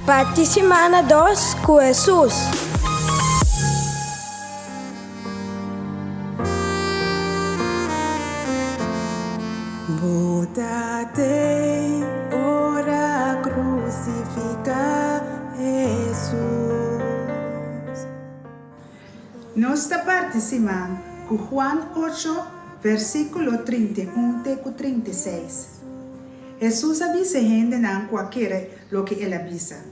Parti simana dos ku Hesus. Bo ta tei ora krusifiká Hesus. Nos ta parti siman ku Juan ocho, versíkulo 31 te ku 36. Hesus a bisa e hendenan ku a kere loke el a bisa,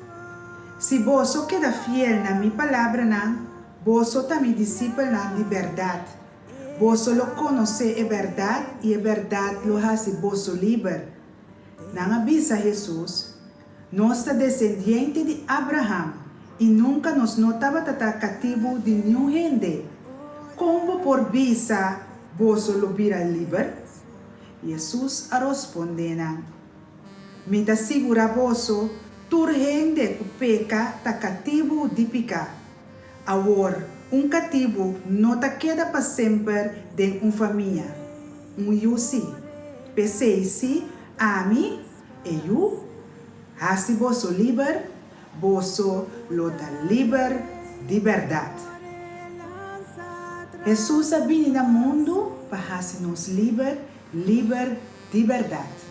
Si boso keda fiel na mi palabranan, boso ta mi disipelnan di bèrdat. Boso lo konosé e bèrdat i e bèrdat lo hasi boso liber. Nan a bisa Hesus, Nos ta desendiente di Abraham i nunka nos no tabata ta katibu di niun hende. Kon bo por bisa, Boso lo bira liber? Hesus a rospondé nan, Mi ta sigurá boso, tur hende ku peka ta katibu di piká. Awor, un katibu no ta keda pa semper den un famia, un yu sí. P'esei si ami, e yu, hasi boso liber, boso lo ta liber di bèrdat. Hesus a bini na mundu pa hasi nos liber, liber di bèrdat.